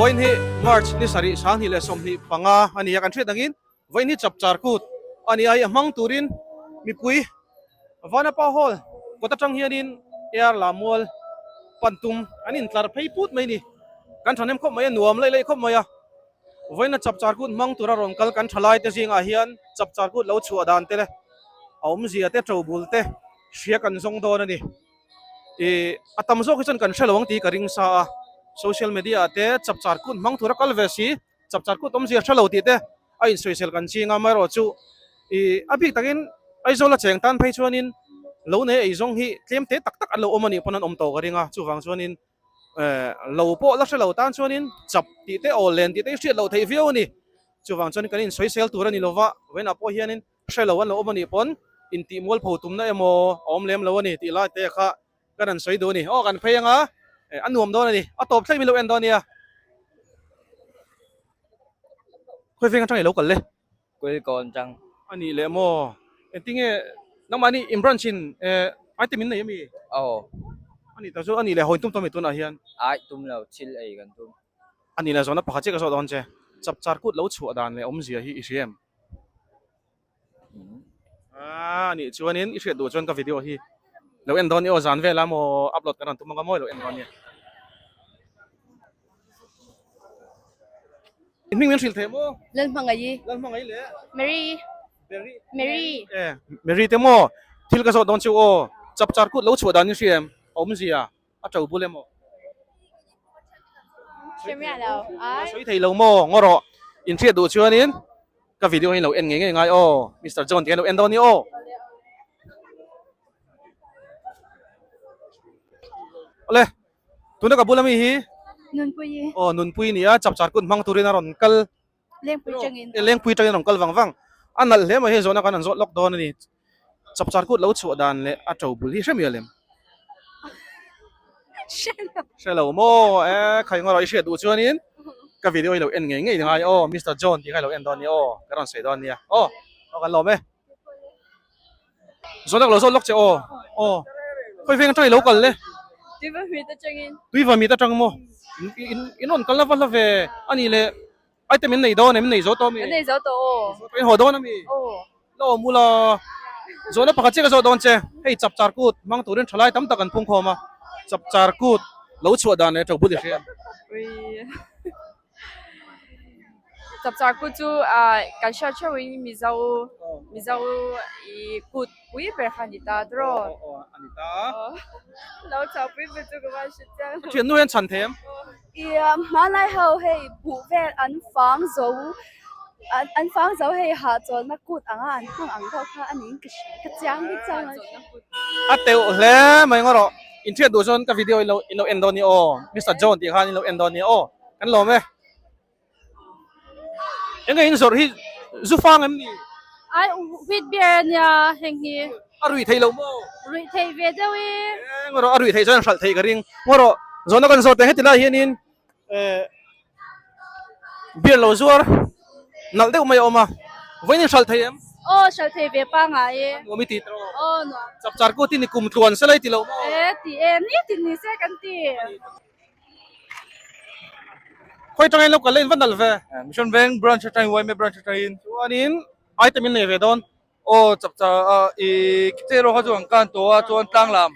Vawiin hi March ni sarih 2025 a ni a, kan hriat angin vawiin hi chapchar kut a ni a, hei a hmang turin mipui Vanapa Hall kawt atang hianin Air Lamual pan tum an intlar phei put mai a ni. Kan thahnem khawp mai a, nuam laih laih khawp mai a. Vawiina chapchar kut hmang tura rawn kal kan thalai te zingah hian chapchar kut lo chhuah dan te leh a awmzia te tobul te hria kan zawng dawn a ni. Ih a tam zawk hi chuan kan hre lo ang tih ka ring sa a, social media ah te chapchar kut hmang tura kal ve si, chapchar kut awmzia hre lo tih te a insawisel kan ching a, amaherawh chu ih a bik takin Aizawl a cheng tan phei chuanin lo nei eizawng hi tlem te tak tak an lo awm a nih pawn an awm tawh ka ring a, chuvang chuanin Lo pawh la hre lo tan chuanin chap tih te aw len tih te hi hriat loh theih viau a ni. Chuvang chuan kan insawisel tur a ni lova, vawiinah pawh hianin hre lo an lo awm a nih pawn intih mualpho tumna emaw a awm lem lo a ni tih lai te kha kan rawn sawi duh a ni. Aw kan phei anga a nuam dawn a ni, a tawp thleng min lo en dawn a nia. Khawi veng atang i lo kal le? Kuilkawn chang. A nih leh maw? Engtinge nangmahni in branch in item in nei ami? Aw. A nih tak chu a nih leh haw in tum tawh ami tunah hian? Aih tum lo, thil ei kan tum. A nih leh zawhna pakhat chiah ka zawh dawn che. Chapchar kut lo chhuah dan leh awmzia hi i hria em? A nih chuanin i hriat duh chuan ka video hi lo en dawn i aw zan vel a maw upload kan rawn tum ang a maw i lo en dawn nia. In hming min hrilh thei maw? Lalhmangaih. Lalhmangaih le? Mary. Mary. Mary. Eh, Mary te maw? Thil ka zawh dawn chu aw. Chapchar kut lo chhuah dan in hria em? A awmzia a to bul emaw? Hre miah lo. A sawi thei lo maw? Ngaw rawh. In hriat duh chuanin ka video hi lo en ngei ngei ngai aw. Mister John ti hian lo en dawn ni aw. Awle. Tuna ka bula mi hi Nunpui. Aw Nunpui nia chapchar kut hmang turin a rawn kal Lengpui tangin. Lengpui tangin a rawn kal vang vang. A nalh hle mai hei zawhna khan an zawt lawk dawn a ni. Chapchar kut lo chhuah dan leh a to bul hi hre mial em? Hre lo. Hre lo maw? E khai ngaw rawh i hriat duh chuanin ka video hi lo en ngei ngei ngai aw Mister John tih kha i lo en dawn nia aw ka rawn sawi dawn nia aw aw kan lawm e. Zawt lo zawt lawk che aw aw khawi veng atang i lo kal le Tuiva mit atangin Tuiva mit atang maw in in rawn kal lava hla ve a nih leh item in nei dawn em in nei zo tawh ami Kan nei zo tawh aw In haw dawn ami Aw La awm ula zawhna pakhat chiah ka zawh dawn che hei chapchar kut hmang turin thalai tam tak an phung khawm a chapchar kut lo chhuah dan leh tobul i hria em Chapchar kut chu kan hriat theuhin Mizo Mizo i kut pui ber kha a ni ta tawh. Aw a ni ta. Lo chau pui ber chu ka van hre chiang lo. Thiannu hian chhan thei em? I hmanlai ho hei buh vel an fang zo an fang zo hei hahchawlhna kut anga an hmang ang deuh kha a niin ka hria ka chiang bik chiang lo. A teuh hle mai ngaw rawh. Inhriat duh chuan ka video in lo en dawn nia aw. Mister John tih khan in lo en dawn nia aw. Kan lawm e. Enge in zawrh hi zu fang em ni? Ai wheat beer ania heng hi. A ruih theih loh maw? Ruih theih ve deuh i. Eng rawh a ruih theih chuan hralh theih ka ring. Ngaw rawh zawhna kan zawt teh heti lai hianin eh beer lo zuar nalh deuh mai a awm a. Vawiin in hralh thei em? Aw hralh thei ve pangngai e. Nuam i ti tawh. Aw nuam. Chapchar kut in i kum tluan sela i ti loh maw? E ti e nitin ni se kan ti. Khawi atangin lo kal la in va nalh ve. Mission Veng branch atangin YMA branch atangin. Chuanin item in nei ve dawn. Aw chapcha a i kitche rawh kha chu an kan tawh a chuan tlang lam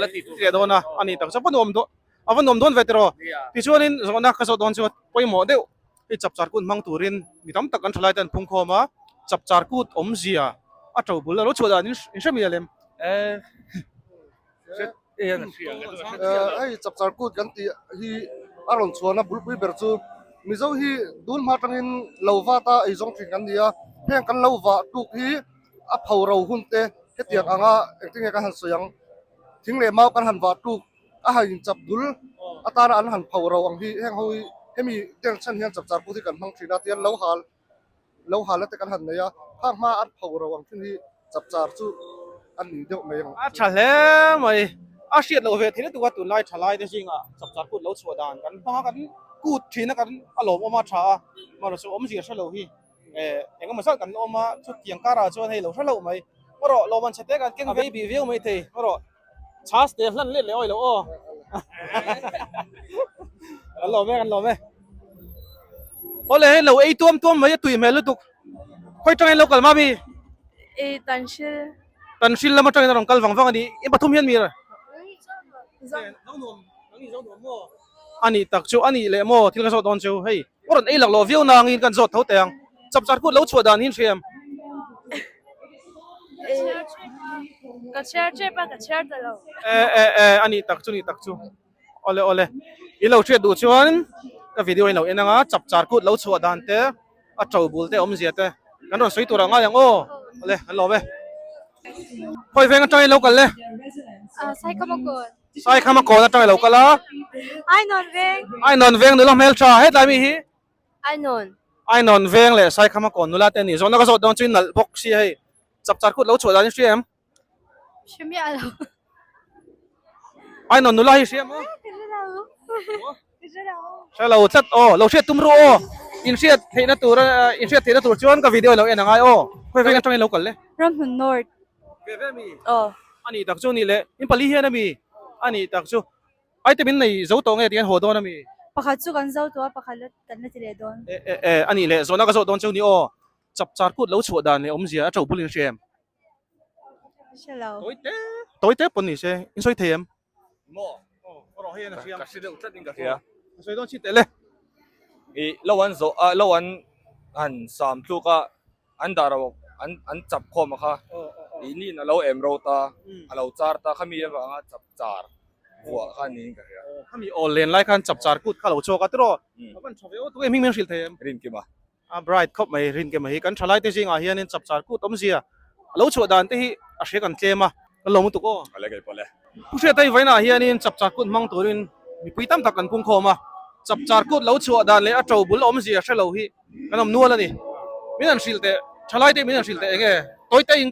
la tih tur. Leh dawn a a ni tak chu a va nuam dawn a va nuam dawn ve tiraw. Tichuanin zawhna ka zawh dawn chu pawimawh deuh hei chapchar kut hmang turin mi tam tak kan thalai te an phung khawm a chapchar kut awmzia a to bul a lo chhuah dan in hre mial em? Hei chapchar kut kan tih hi a rawn chhuahna bulpui ber chu Mizo hi tun hma atangin lo vat a eizawng thin kan ni a, heng kan lo vah tuk hi a pho ro hun te hetiang anga engtin nge kan han sawi ang thing leh mau kan han vah tuk a han inchap dul atana an han pho ro ang hi heng ho hi hemi ten chhan hian chapchar kut hi kan hmang thin a tihian lo hal lo hal te kan han nei a, khang hma an pho ro ang thin hi chapchar chu a ni deuh mai ang. A tha hle mai, a hriat loh ve thei lutuk a tunlai tha lai te zingah chapchar kut lo chhuah dan kan hmang a kan kut thin a kan a lawmawm a tha a, amaherawhchu awmzia hre lo hi eh eng emaw zat kan awm a chutiang karah chuan hei lo hre loh mai, erawh lawmman chhe te kan keng vei bih viau mai thei erawh chhas te hlan let leh awi lo aw kan lawm e kan lawm e. Awle hei lo ei tuam tuam mai a tui hmel lutuk. Khawi tangin lo kal mami? E Tanhril. Tanhril lam atangin a rawn kal vang vang a ni. I pathum hian mi Ani tak chu ani leh maw thil ka zawt dawn chu hei a rawn ei lak lawh viau nangin kan zawt tho teh ang. Chapchar kut lo chhuah dan hi hriam. Ka chhiar tep a ka chhiar ta lo. E e e ani tak chu ni tak chu. Awle awle i lo hriat duh chuan ka video in lo en anga chapchar kut lo chhuah dan te a to bul te awmzia te kan rawn sawi tur ah ngai ang aw awle kan lawm e. Khawi veng atangin lo kal le? Saikhama kawn. Saikhama kawn atangin lo kal a. Ainawn veng. Ainawn veng nula hmeltha hetlai mi hi? Ainawn. Ainawn veng leh Saikhama kawn nula te a ni. Zawhna ka zawt dawn chu i nalh bawk sia hei. Chapchar kut lo chhuah dan i hria em? Hre miah lo. Ainawn nula hi hria maw? Ka hre lo. Ka hre lo. Hre lo tlat aw. Lo hriat tum ru aw. In hriat theihna tur in hriat theihna tur chuan ka video lo en angai aw. Khawi veng atangin lo kal le. Ramhmun North. Ve ve mi? Aw. Ani tak chu ni le. In pali hian ami? Ani tak chu. Item in nei zo tawh nge ti an haw dawn ami? Pakhat chu kan zo tawh a, pakhat la kan la ti leh dawn. E e e ani le. Zawhna ka zawh dawn chu ni aw. Chapchar kut lo chhuah dan leh awmzia a to bul in hria em? Hre lo. Tawi te tawi te pawn ni se in sawi thei em? Maw? Aw rawh hei an a hria. Ka hre deuh tlat in ka hria. Ka sawi dawn chi teh le. I lo an zawh a lo an han sam tluk a an dah ro an an chap khawm a kha i niin a lo em ro ta a lo char ta khami avanga chap char vuah kha niin ka hria. Khami awl len lai khan chap char kut kha lo chhuak a tiraw? A van tha ve aw tu em hming min hrilh thei em? Rinkima. A bright khawp mai rin ke mai hi kan thalai te zingah hianin chapchar kut awmzia a lo chhuah dan te hi a hria kan tlem a kan lo mutuk aw. A le kei pawh le. Pu Hriata hi vawiinah hianin chapchar kut hmang turin mipui tam tak kan pung khawm a, chapchar kut lo chhuah dan leh a to bul awmzia hre lo hi kan awm nual a ni. Min han hrilh teh, thalai te min han hrilh teh enge tawi te in.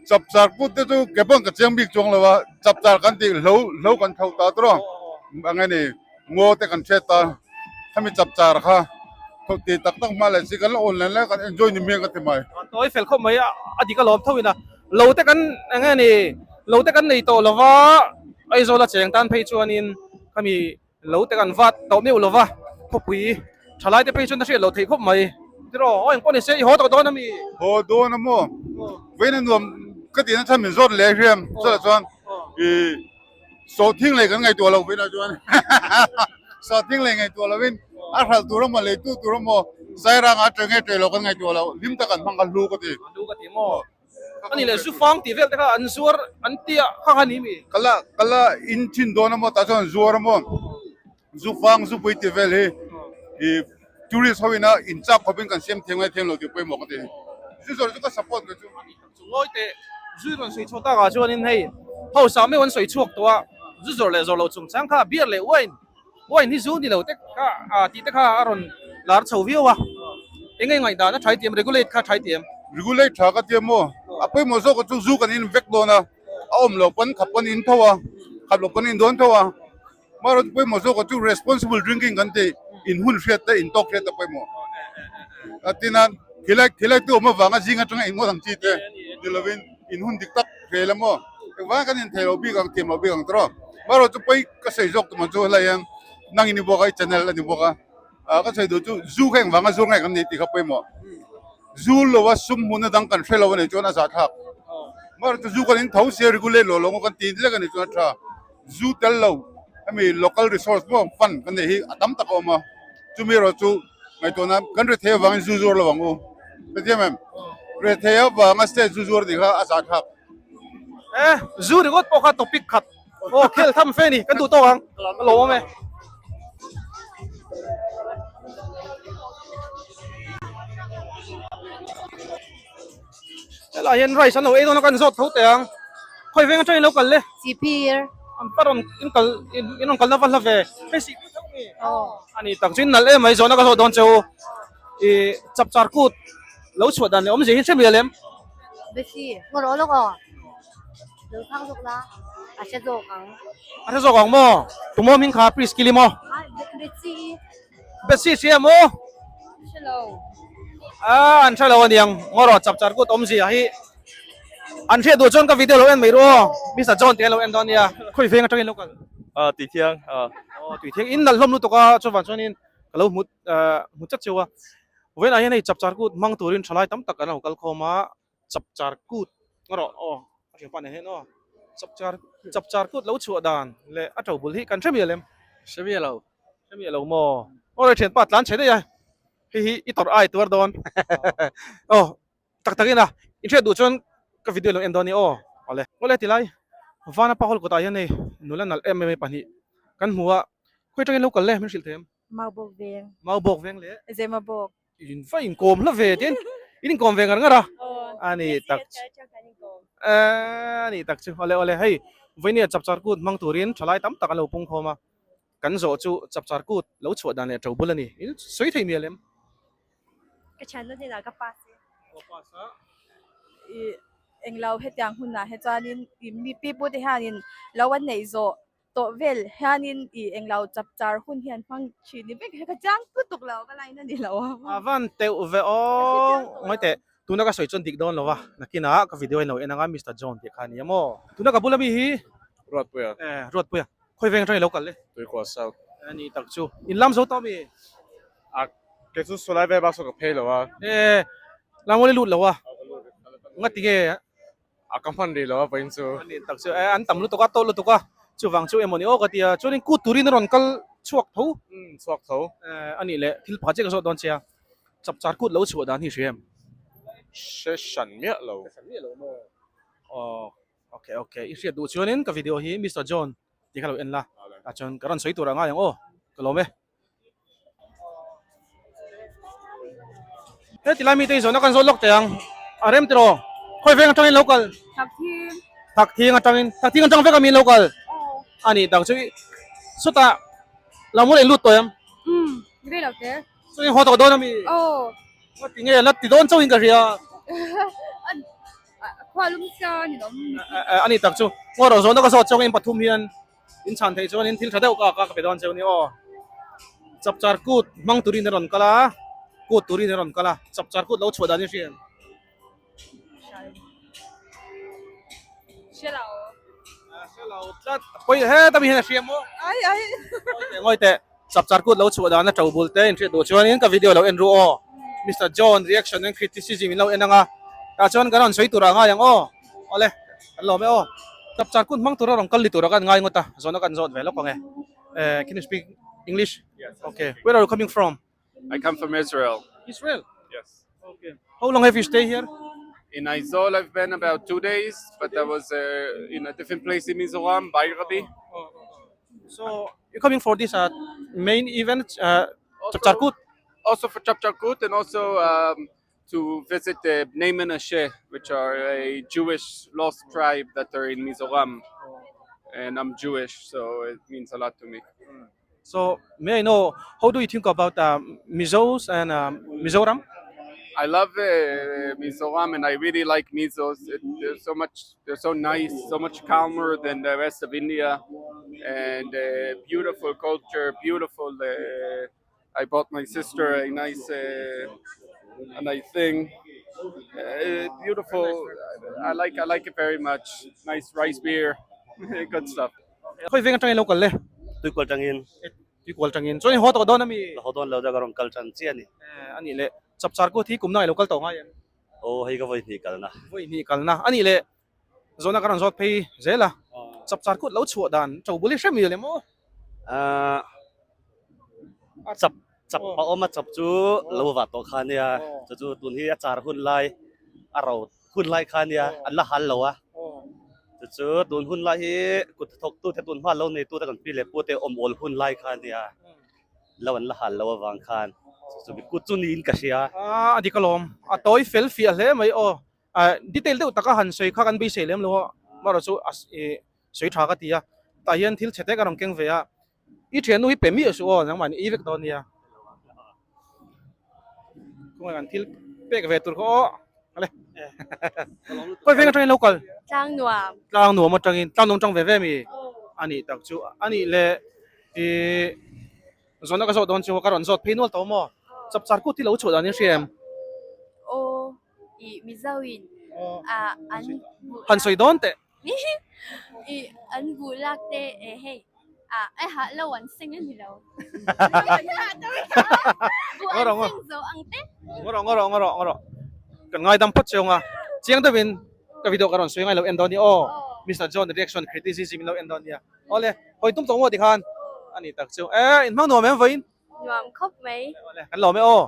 Chapchar kut te chu ke pawn ka chiang bik chuang lo a, chapchar kan tih hlo hlo kan tho ta tawh a, eng nge ni ngaw te kan hriat ta, khami chapchar kha tho ti tak tak hma leh si kan la awn len lai kan enjoy ni miang ka ti mai. Tawi fel khawp mai a, a dik alawm tho ina lo te kan eng nge ni lo te kan nei tawh lo va, Aizawl a cheng tan phei chuanin khami Lo te kan vat tawh meuh lova, khawpui thalai te phei chuan a hriat loh theih khawp mai. Tiraw, aw engpawh ni se i haw tawh dawn a mi? Haw dawn a maw? Vawiin a nuam ka tihna chhan min zawt leh hriam chutah chuan i sawhthing lei kan ngaihtuah loh vawiinah chuan sawhthing lei ngaihtuah lovin a hralh tur emaw leitu tur emaw Sairanga a tenge teh lo kan ngaihtuah loh hlim tak an hmang kha hlu ka ti. Hlu ka ti maw? Ani leh zu fang tih vel te kha an zuar an tia kha kha ni mi? Kala kala in thin dawn a maw tah chuan an zuar a maw zu fang zu pui tih vel hi i tourist ho ina in chak khawp in kan siam thiam ngai thiam lo tih pawimawh ka ti. Zu zawrh chu ka support ka chu. Chu ngawi teh zui rawn sawi chhuak takah chuanin hei hausa meuh an sawi chhuak tawh a zu zawrh leh zawrh loh chungchang kha beer leh wine wine hi zu ni lo te kha ah tih te kha a rawn lar chho viau a eng nge ngaihdan a tha i ti em regulate kha tha i ti em? Regulate tha ka ti em aw a pawimawh zawk chu zu kan in vek dawn a a awm loh pawn khap pawn in tho a khap loh pawn in dawn tho a amaherawhchu pawimawh zawk chu responsible drinking kan tih in hun hriat te in tawk hriat te pawimawh a tin a khilai khilai tu awm avanga zing atanga in ngawt ang chi te ni lovin in hun dik tak hre la maw engvanga kan inthei lo bik ang thiam lo bik ang tawh amaherawhchu pawi ka sawi zawk tumah chu helai hian nang in i buak a i channel a ni bawk a ah ka sawi duh chu zu kha engvanga zu nge kan ni tih kha pawimawh zu lova sum hmuhna dang kan hre lo a nih chuan a zahthlak amaherawhchu zu kan in tho sia regulate lo lo kan ti lek a nih chuan a tha zu tel lo hemi local resource pawh fund kan neih hi a tam tak a awm a chumi erawh chu ngaihtuahna kan rethei avangin zu zuar lo ang u hrethiam em rethei avanga state zu zuar tih kha a zahthlak. E zu ringawt pawh kha topic khat aw khel tham fe ni kan duh tawk ang a lo awm e. Helai hian rice an lo ei dawn a kan zawt tho teh ang. Khawi veng atangin lo kal le? Sihphir. An pa rawn in kal in rawn kalna va hla ve. Hei sihphir tho nge? Aw. Ani tak chu in nalh em mai zawhna ka zawh dawn che u. I chapchar kut lo chhuah dan leh awmzia hi hre mial em? Besi, ngaw rawh lawk aw. Lo thang zawk la, a hre zawk ang. A hre zawk ang maw? Tumaw hming kha Priskili maw? Besi. Besi hria maw? Hre lo. Ah, an hre lo aniang. Ngaw rawh chapchar kut awmzia hi. An hriat duh chuan ka video lo en mai ru aw. Mister John tih a lo en dawn nia. Khawi veng atangin lo kal? Ah, Tuithiang. Ah. Aw, Tuithiang. In nalh hlawm lutuk a, chuvan chuanin. Ka lo hmu hmu chat cheu a. Vawiinah hian hei chapchar kut hmang turin thalai tam tak an lo kal khawm a, chapchar kut erawh aw a hriat pah nen hian aw chapchar chapchar kut lo chhuah dan leh a to bul hi kan hre mial em? Hre mial lo. Hre mial lo maw? Aw rei thianpa tlan chhe daih a, hei hi i tawrh ai tuar dawn aw tak takin a in hriat duh chuan ka video lo en dawn a ni aw awle. Awle tilai Vana pa hall kawtah hian hei nula nalh em em mai pahnih kan hmu a, khawi atangin lo kal le min hrilh thei em? Maubawk veng. Maubawk veng le? Zemabawk. In va inkawm hla ve tin in inkawm ve ngar ngar a ani tak ani tak chu awle awle hei vawinia chapchar kut hmang turin thalai tam tak an lo pung khawm a kan zawh chu chapchar kut lo chhuah dan leh to bul ani in sawi thei mial em ka thianna hnenah ka pass e aw pass a i englo hetiang hunah hi chuanin i mi pi pute hianin lo an neih zawh Tawh vel hianin i englo chap char hun hian hmang thin ni vek hi ka chiang lutuk lo ka line a ni lo a. A van teuh ve aw ngawi teh tuna ka sawi chuan dik dawn lo a nakinah ka video hi lo en anga Mister John tih kha a ni a maw tuna ka bula mi hi Ruatpuia eh Ruatpuia khawi veng atangin i lo kal le Tuikua South a ni tak chu in lam zo tawh mi a kei chu saw lai vel bak saw ka phei lo a eh lamawli lut lo a ngati nge A ka hman rih lo a vawiin chu. A ni tak chu e an tam lutuk a tawh lutuk a chuvang chu emawni aw ka ti a chuanin kut turin a rawn kal chhuak tho. Umm chhuak tho. E a nih leh thil pakhat chiah ka zawt dawn che a chapchar kut lo chhuah dan hi hria em? Hre hran miah lo. Hre hran miah lo maw? Aw okay okay i hriat duh chuanin ka video hi Mister John tih kha lo en la tah chuan ka rawn sawi tur ah ngai ang aw ka lawm e. He tilai mite hi zawhna kan zawt lawk teh ang a rem tiraw khawi veng atangin lo kal Thakthing Thakthing atangin Thakthing atang vek a mi lo kal a nih tak chu chutah lamul in lut tawh em Um rei lo te chuan in haw tawh dawn a mi Aw Nga ti nge la ti dawn chauhin ka hria Khua lum sia ni lawm A nih tak chu ngaw rawh zawhna ka zawt chauh in pathum hian In chhan theih chuanin thil tha deuh ka ka pe dawn cheu ni aw. Chapchar kut hmang turin a rawn kal a, kut turin a rawn kal a, chapchar kut lo chhuah dan i hria em? Hre lo. Hre lo tlat. Pawi heta mi hian a hria maw? Ai ai. Ngawi teh ngawi teh. Chapchar kut lo chhuah dan a to bul te in hriat duh chuanin ka video lo en ru aw. Mister John reaction and criticism in lo en ang a, tah chuan kan rawn sawi tur ah ngai ang aw. Awle, kan lawm e aw. Chapchar kut hmang tura rawn kal li tura kan ngai ngawt a, zawhna kan zawt ve lawk ang e. Eh, can you speak English? Yes. Okay. Where are you coming from? I come from Israel. Israel? Yes. Okay. How long have you stay here? In Aizawl, I've been about two days, but I was uh, in a different place in Mizoram, Bairabi. Oh, oh, oh. So you're coming for this uh, main event, uh, Chapchar Kut? Also for Chapchar Kut and also um, to visit the Bnei Menashe, which are a Jewish lost tribe that are in Mizoram. And I'm Jewish, so it means a lot to me. So may I know, how do you think about uh, Mizos and uh, Mizoram? I love uh, Mizoram and I really like Mizos. It, they're so much, they're so nice, so much calmer than the rest of India, and uh, beautiful culture, beautiful. Uh, I bought my sister a nice, uh, a nice thing. Uh, beautiful. I like, I like it very much. Nice rice beer, good stuff. Khawi veng atangin lo kal le? Tuikual tangin. Tuikual tangin. Chuan i haw tawh dawn ami? La haw dawn lo da ka rawn kal tan chiah a ni. Eh, a nih leh Chapchar kut hi kum na i lo kal tawh ngai em? Aw, hei ka vawi hnih kalna. Vawi hnih kalna. A nih leh zawhna ka rawn zawt phei zel a. Chapchar kut lo chhuah dan to bul i hre mi le maw? Ah, chap chap a awm a chap chu lo vah tawh kha nia. Chu chu tun hi a char hun lai a ro hun lai kha nia an la hal lo a. Chu chu tun hun lai hi kut thawk tu te tun hma lo nei tu te kan pi leh pu te awm awl hun lai kha nia. Lo an la hal lo avang khan chu chu mi kut chu niin ka hria. A dik alawm. A tawi fel fiah hle mai aw. Detail deuh taka han sawi kha kan beisei lem lo a, amaherawhchu chu a sawi tha ka ti a, tah hian thil chhe tek a rawn keng ve a, i thiannu hi pe miah suh aw nangmah nih i vek dawn nia, khawngaih kan thil pek ve tur kha aw ale khawi veng atangin lo kal tlang nuam tlang nuam atangin tlang nuam tang ve ve mi a nih tak chu a nih leh i Zawhna ka zawh dawn chu ka rawn zawt phei nual tawh maw? Chapchar kut hi lo chhuah dan in hria em? Aw, i Mizo in a an Han sawi dawn teh. I an buh lak te eh hei Ah, ai ha lo an seng ani lo. Bu an seng zo ang te. Ngoro ngoro ngoro ngoro. Kan ngai dam phawt cheu nga. Chiang deuhin ka video ka rawn sawi ngai lo en dawn ni aw. Mister John reaction criticism in lo en dawn nia. Awle, hawi tum tawh maw tikhan. Ani tak chu. Eh, in hmang nuam em vawiin? Nuam khawp mai. Awle, kan lawm e aw.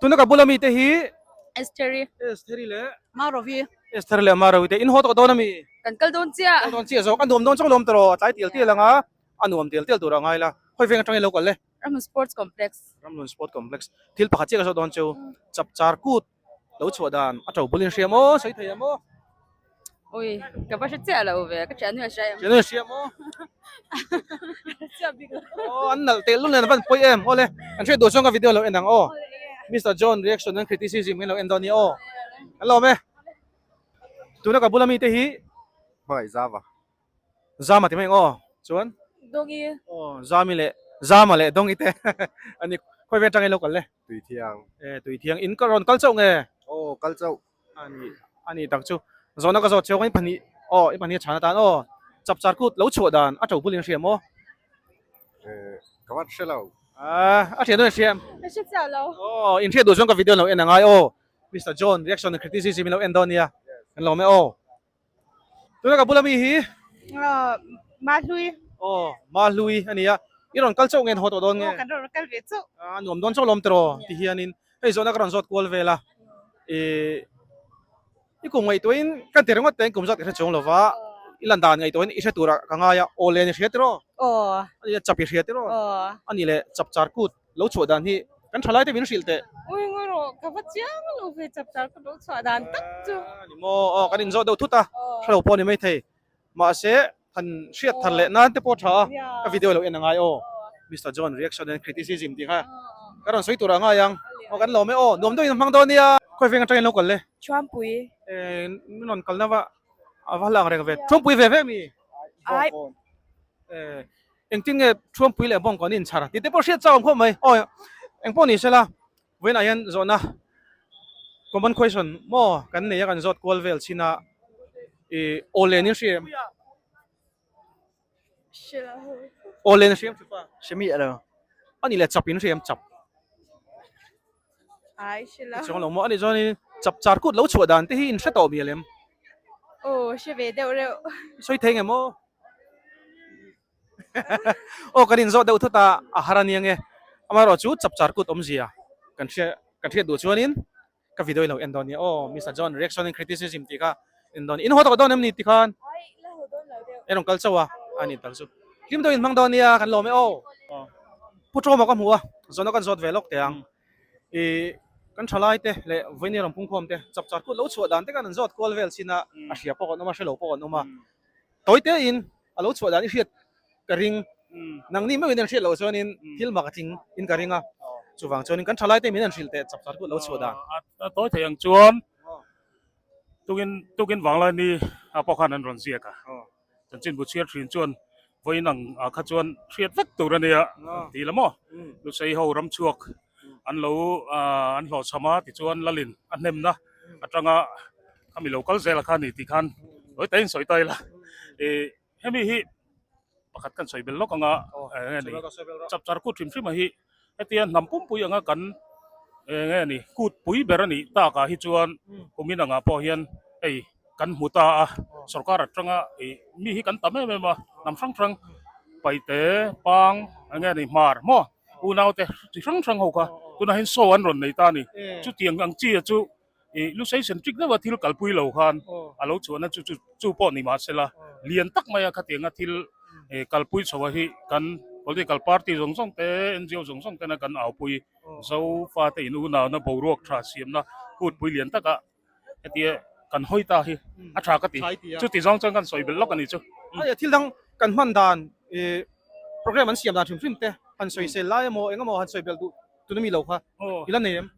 Tuna ka bula mite hi Estheri. Estheri leh Marovi. Estheri leh Marovi te in haw tawh dawn ami? Kan kal dawn chiah. Kal dawn chiah zawk. A nuam dawn chauh lawm tawh tlai tial tial anga a nuam tial tial tur a ngai la. Khawi veng atangin lo kal le. Ramhlun Sports Complex. Ramhlun Sport Complex. Thil pakhat chiah ka zawh dawn chu Chapchar Kut lo chhuah dan a to bulin hria maw sawi thei ang maw? Ui, ka va hre chiah lo ve, ka thian hnu a hria em? Thian hnu a hria maw? Chiah bik lo. Aw, an nalh teh lul nen a van pawi em. Awle, an hriat duh chuan ka video lo en ang aw. Mister John reaction and criticism hi lo en dawn nia aw. Kan lawm e. Tuna ka bula mite hi Hmangaih zava. Zama ti mai ang aw. Chuan? Dongi. Aw, Zami leh Zama leh Dongi te ani khawi vel atangin lo kal le. Tuithiang. E Tuithiang in ka rawn kal chauh nge? Aw, kal chauh. Ani ani tak chu. Zawhna ka zawt cheu in pahnih aw i pahnih a chhan atan aw. Chapchar kut lo chhuah dan a to bulin hria maw? E ka vat hre lo. A a hria dawn hria em? Ka hre chiah lo. Aw, in hriat duh chuan ka video lo en angai aw. Mister John reaction and criticism in lo en dawn nia. Kan lawm e aw. Tuna ka bula mi hi? Mahlui. Aw, Mahlui a ni a. I rawn kal chauh nge haw tawh dawn nge? Aw, kan rawn kal ve chauh. A nuam dawn chauh lawm tiraw ti hianin hei zawhna ka rawn zawt kual vel a. Ih, i kum ngaihtuahin kan ti ringawt te kum zat ka hre chuang lova, i lan dan ngaihtuahin i hre turah ka ngai a, aw len i hria tiraw? Aw. A ni a, chap i hria tiraw? Aw. A ni leh chapchar kut lo chhuah dan hi kan thalai te min hrilh teh. Ui ngawi rawh, ka va chiang lo ve chapchar ka lo chhuah dan tak chu. A ni maw, aw kan inzawh deuh thut a, hre lo pawh a ni maithei. Mahse, han hriat thar leh nan te pawh tha a, ka video lo en a ngai aw. Mister John reaction and criticism tih kha ka rawn sawi tur a ngai ang. Aw kan lawm e aw, nuam deuhin a hmang dawn nia. Khawi veng atangin lo kal le? Thuampui. Eh, min rawn kalna va a va hlang reng ve. Thuampui ve ve mi? Ai. Eh, Engtin nge Thuampui leh Bawngkawn in chhar tih te pawh hriat chau ang khawp mai. Aw eng pawh ni sela vawiinah hian zawhna common question maw kan nei a kan zawt kual vel chin a ih aw len in hria em? Aw len a hria em thupa? Hre miah lo. A nih leh chap in hria em chap? Ai hre lo. Chuang lo maw a nih chuanin chap char kut lo chhuah dan te hi in hre tawh mial em? Aw hre ve deuh reuh. Sawi thei nge maw? Aw kan inzawh deuh thut a, a har a nia nge. Amaherawh chu chapchar kut awmzia kan hria kan hriat duh chuanin ka video hi lo en dawn nia aw Mister John reaction and criticism tih kha en dawn in haw tawh dawn em ni ti khan en rawn kal chauh a a ni tak chu hlim deuhin hmang dawn nia kan lawm e aw Pu Tawma ka hmu a zawhna kan zawt ve lawk teh ang ih kan thalai te leh vawiin rawn pungkhawm te chapchar kut lo chhuah dan te khan an zawt kual vel chin a a hria pawh kan awm a hre lo pawh kan awm a Tawi tein a lo chhuah dan i hriat ka ring. Nangni meuhin an hriat loh chuanin thil mak a tling in ka ring a. Chuvang chuanin kan thalai te min an hrilh teh chap char kut lo chhuah dan. A tawi thei ang chuan tukin tukin vanglai ni a pawh khan an rawn ziak a. Chanchin bu chhiar thin chuan vawiin ang ah kha chuan hriat vek tur a nia ti la maw. Lusei ho ram chhuak an lo an hlawhchham a tichuan Lalin a hnemna atanga khami lo kal zel a kha ni tih khan tawi takin sawi ta ila ih hemi hi pakhat kan sawi bel lawk anga eng nge ni chapchar kut hrim hrim a hi hetia hnam pumpui anga kan eng nge ni kut pui ber a nih takah hi chuan kumin angah pawh hian hei kan hmu ta a sorkar atanga ih mi hi kan tam em em a hnam hrang hrang paite pang eng nge ni hmar maw. Unaute chi hrang hrang ho kha tunah hian show an rawn nei ta a ni. Chutiang ang chi chu ih lusei centric deuha thil kalpui lo khan a lo chhuahna chu chu chu pawh ni mahse la lian tak maia khatianga thil ih kalpui chhoa hi kan political party zawng zawng te NGO zawng zawng tena kan aupui Zofate in unauna boruak tha siamna kutpui lian taka Hetia kan hawi ta hi a tha ka ti. Chuti zawng chuan kan sawi belh lawk a ni chu. Hei thil dang kan hman dan ih program an siam dan hrim hrim te han sawi sel lai emaw eng emaw han sawi belh duh tuna mi lo kha i la nei em?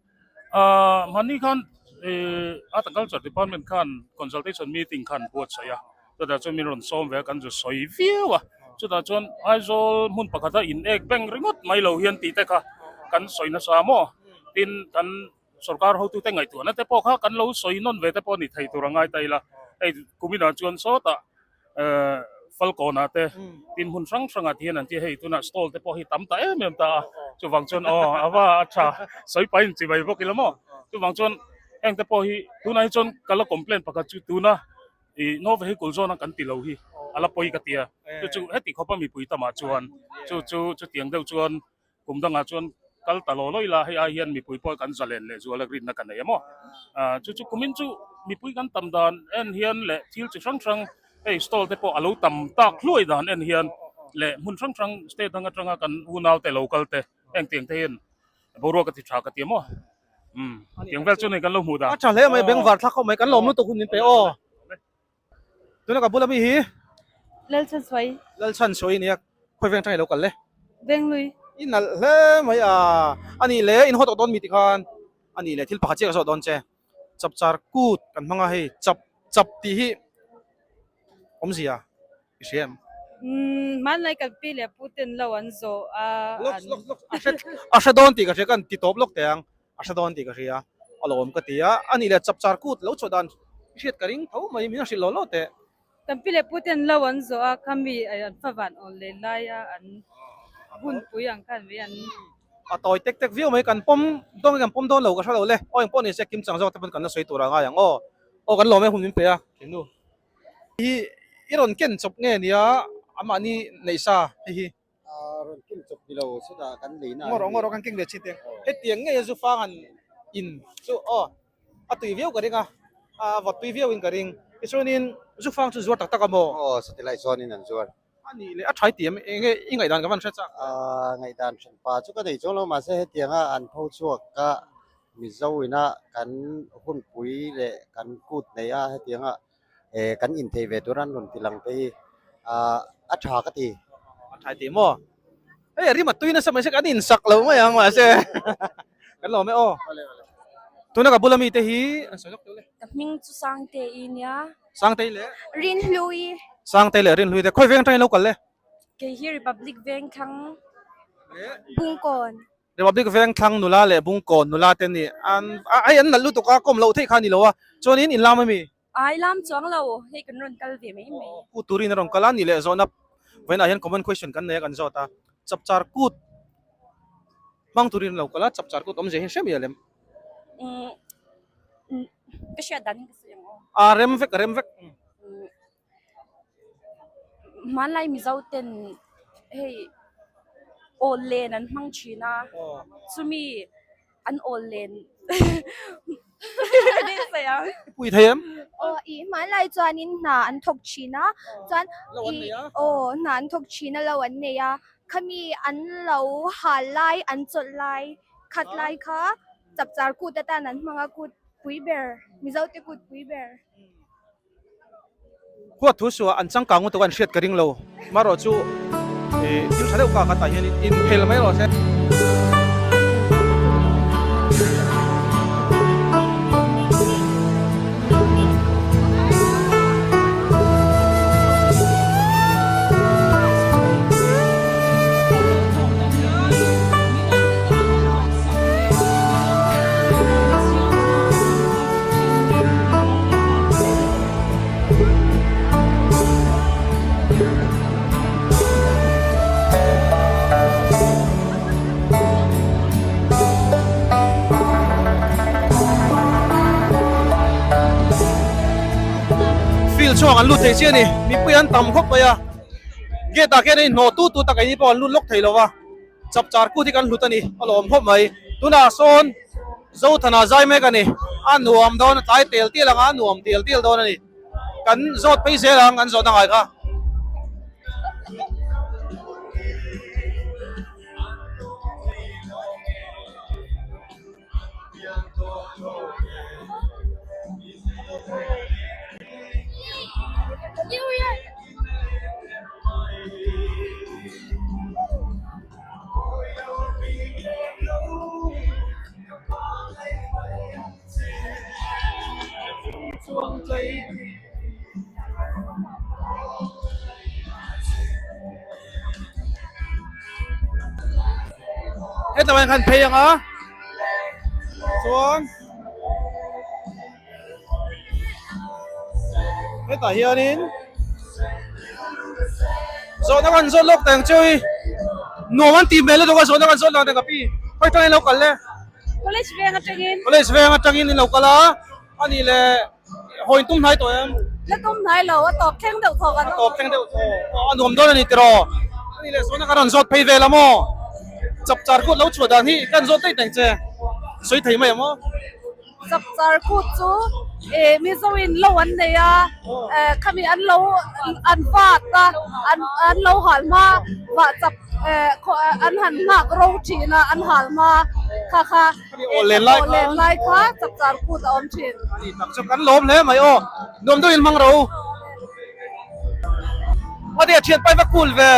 Ahh mahni khan ih Art and Culture Department khan consultation meeting khan buatsaih a, chutah chuan min rawn sawm ve a kan zu sawi viau a, chutah chuan Aizawl hmun pakhata in ek beng ringawt mai lo hian tih te kha kan sawi nasa maw? Tin kan Sorkar hotute ngaihtuahna te pawh kha kan lo sawi nawn ve te pawh a ni thei tur a ngai ta ila. Hei kuminah chuan sawtah eh Falkawnah te tin hmun hrang hrangah te hian an ti a, hei tunah stall te pawh hi tam ta em em ta a, chuvang chuan aw a va a tha sawi pahin chi mai bawk ila maw, chuvang chuan heng te pawh hi tunah hi chuan ka la complaint pakhat chu tuna ih no vehicle zawn a kan ti lo hi a la pawi ka ti a, chu chu heti khawpa mipui tamah chuan chu chu chutiang deuh chuan Kum dangah chuan kal ta law law ila, hei ai hian mipui pawh kan zalen leh zual a rinna ka nei a maw? Chu chu kumin chu mipui kan tam dan en hian leh thil chi hrang hrang hei stall te pawh a lo tam tak hluai dan en hian leh hmun hrang hrang state dang atanga kan unau te lo kal te heng tiang te hian boruak a ti tha ka ti a maw? Umm tiang vel chu nei kan lo hmuh dan. A tha hle mai, bengvar thlak khawp mai, kan lawm lutuk hun min pe aw. Tuna ka bula mi hi? Lalchhan Sawi. Lalchhan Sawi nia, khawi veng tang i lo kal le? Venglui. I nalh hle mai a, a nih le in haw tawh dawn mi ti khan a nih le thil pakhat chiah ka zawh dawn che. Chapchar kut kan hmang a hei chap chap tih hi awmzia i hria em? Umm hmanlai kan pi leh pu ten lo an zawh a. Lawk lawk lawk a hre a hre dawn tih ka hria kan ti tawp lawk teh ang. A hre dawn tih ka hria, a lawm ka ti a, a nih leh chapchar kut lo chhuah dan i hriat ka ring tho mai, min a hrilh lo lo teh. Kan pi leh pu ten lo an zawh a, khami an fa van awn leh lai a, an hunpui ang khan mai an. A tawi tek tek viau mai, kan pawm dawn nge kan pawm dawn lo ka hre lo le, aw engpawh ni se kim chang zawk te pawn kan la sawi tur a ngai ang aw, aw kan lawm e hun min pe a, kenu hi i rawn ken chawp nge nia amahni neih sa hei hi. Rawn keng chawp ni lo chutah kan lei na. Ngawr ngawr kan keng ve chin teng. Hetiang ngei a zu fang han in chu aw a tui viau ka ring a, a vawt tui viau in ka ring. Tichuanin zu fang chu zuar tak tak a maw? Aw satellite chuanin an zuar. A nih leh a tha i ti em? Enge i ngaihdan ka van hre chak? Ngaihdan hran pa chu ka nei chuang lo mahse hetianga an pho chhuak a Mizo ina kan hunpui leh kan kut nei a hetianga kan inthei ve tur an rawn ti lang te hi a tha ka ti. A tha ti maw? Hei a rim a tui nasa mai se kan insak lo mai ang mahse kan lawm e aw. Tuna ka bula mite hi an sawi lawk teuh le. Ka hming chu Sangtei nia. Sangtei leh? Rinhlui. Sangtei leh Rinhlui te khawi veng atangin lo kal le? Kei hi Republic Vengthlang Bungkawn. Republic Vengthlang nula leh Bungkawn nula te nih an ai an nalh lutuk a kawm loh theih kha a ni lo a chuanin in lam ami? Ai lam chuang lo hei kan rawn kal ve mai mai. Kut turin a rawn kal a nih leh zawhna vawiinah hian common question kan nei a kan zawt a chapchar kut hmang turin a lo kal a chapchar kut awmzia hi hre miah lem. Umm ka hriat dan hi ka sawi ang aw. A rem vek a rem vek. Hmanlai Mizo ten hei awl len an hmang thin a chumi an awl len pui thei em? Aw i hmanlai chuanin hna an thawk thin a chuan i aw hna an thawk thin a lo an nei a khami an lo hal lai an chawlh lai khat lai kha chapchar kut atan an hmang a kut pui ber Mizo te kut pui ber. Huat thu suah an changkang lutuk a an hriat ka ring lo. Marawh chu ih thil tha deuh ka khatah hian inphel mai rawh se. Field chhuak an lut thei chiah a ni mipui an tam khawp mai a gate ah khian hei hnawh tut tut a keini pawh an lut lawk thei lo va chapchar kut hi kan hlut a ni a lawm khawp mai tunah sawn Zothana zai mek a ni. A nuam dawn a, tlai tel tial ang a, a nuam tial tial dawn a ni. Kan zawt phei zel ang, an zawt a ngai kha. Heta hian khan phei ang a chuan hetah hianin. Zawhna kan zawt lawk teng chu i nuam an tih hmel lutuk a zawhna kan zawt lawk teng ka pi. Khawi tangin lo kal le? College veng atangin. College veng atangin in lo kal a, ani le hawi in tum hnai tawh em? La tum hnai lo, a tawp thleng deuh thaw kan awm. A tawp thleng deuh thaw, aw a nuam dawn a ni tiraw? Ani le zawhna kan rawn zawt phei vel a maw? Chapchar kut lo chhuah dan hi kan zawt daih teng che, sawi thei mai ang maw? Chapchar kut chu eh Mizo in lo an nei a, eh khami an lo an vat a, an an lo hal hma vah chap eh an han nghak ro thin a, an hal hma kha kha aw len lai kha len lai kha chapchar kut a awm thin. Ani tak chu kan lawm hle mai aw, nuam deuhin hmang ro. A tia thian pai va cool ve.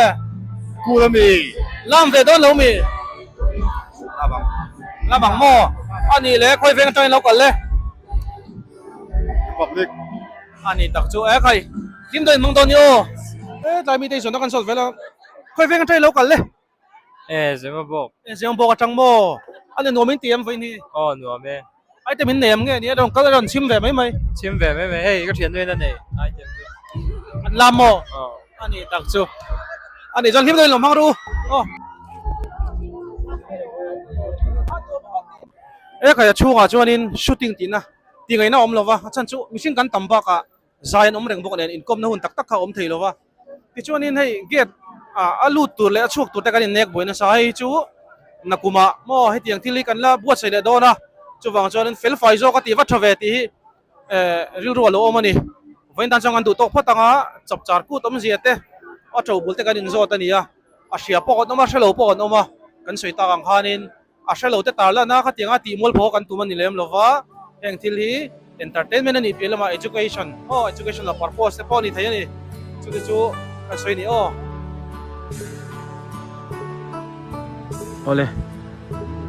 Cool a mi. Lam ve dawn lo mi. Lam ang. Lam ang maw? A nih le khawi veng atangin lo kal le. Republic. A nih tak chu e khai. Hlim dawn in hmang dawn ni aw. E tlai mi te hi zawn a kan sawt vel a. Khawi veng atangin lo kal le. E Zemabawk. E Zemabawk atang maw? A ni nuam in ti em vawiin hi? Aw nuam e. Item in nei em nge ni a rawn kal a rawn chhim ve mai mai. Chhim ve mai mai hei ka thian nuin a nei item chu. An lam maw? Aw. A ni tak chu. A ni chuan hlim deuhin lo hmang ru. Aw. E khaia chhungah chuanin shooting tihna ti ngaihna a awm lova a chhan chu mihring kan tam bakah zai an awm reng bawk nen inkawmna hun tak tak kha a awm thei lova tichuanin hei gate ah a lut tur leh a chhuak tur te kan innek buai nasa hei chu nakumah maw hetiang thil hi kan la buatsaih leh dawn a chuvang chuanin fel fai zawk a tih va tha ve tih hi eh rilru a lo awm a ni vawiin tan chuan kan duh tawk phawt ang a chapchar kut awmzia te a to bul te kan inzawt a ni a a hria pawh kan awm a hrelo pawh kan awm a kan sawi tak ang khanin A hre lo te tar lan a, khatianga tih mual pawh kan tum a ni lem lo va, heng thil hi entertainment a nih piah lamah education aw educational purpose te pawh a ni thei a ni, chute chu kan sawi a ni aw. Awle,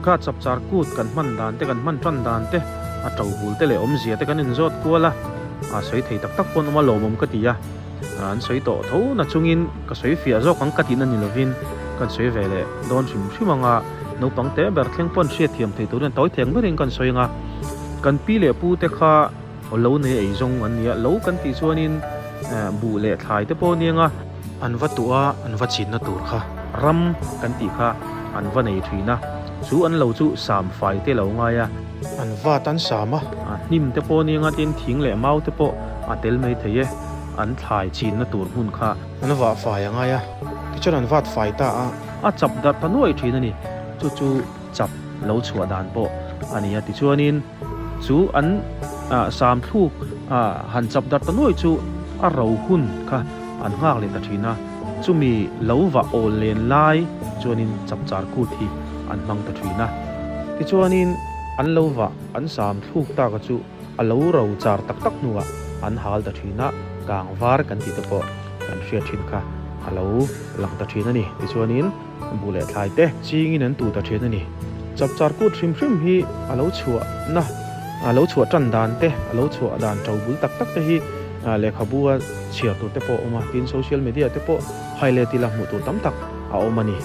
ka chapchar kut kan hman dan te kan hman tan dan te, a to bul te leh awmzia te kan inzawt kual a, a sawi thei tak tak pawh an awm a lawmawm ka ti a. An sawi tawh tho na chungin ka sawi fiah zawk ang ka tihna ni lovin kan sawi ve leh dawn hrim hrim ang a, naupang te ber thleng pawn hriatthiam thei turin tawi theng berin kan sawi ang a, kan pi leh pu te kha lo nei ei zawng an ni a, lo kan tih chuanin buh leh thlai te pawh a ni ang a, an va tuah a an va chinna tur kha ram kan tih kha an va nei thin a, chu an lo chu sam fai te lo ngai a. An vat an sam a, hnim te pawh a ni ang a, tin thing leh mau te pawh a tel mai thei e. An thlai chinna tur hmun kha. An vah fai a ngai a, tichuan an vat fai ta a. A chap darh ta nuai thin a ni. Chu chu chap lo chhuah dan pawh a ni a. Tichuanin chu an sam thluk han chap darh ta nuai chu a ro hun kha an nghak leh ta thin a. Chumi lo vah awl len lai chuanin chapchar kut hi an hmang ta thin a. Tichuanin an lo vah an sam thluk taka chu A lo ro char tak tak hnuah an hal ta thin a, kang var kan tih te pawh kan hriat thin kha a lo lang ta thin a ni. Tichuanin buh leh thlai te chingin an tu ta thin a ni. Chapchar kut hrim hrim hi a lo chhuahna, a lo chhuah tan dan te, a lo chhuah dan to bul tak tak te hi lehkhabu a chhiar tur te pawh a awm a, tin social media te pawh hai let ila hmuh tur tam tak a awm a ni.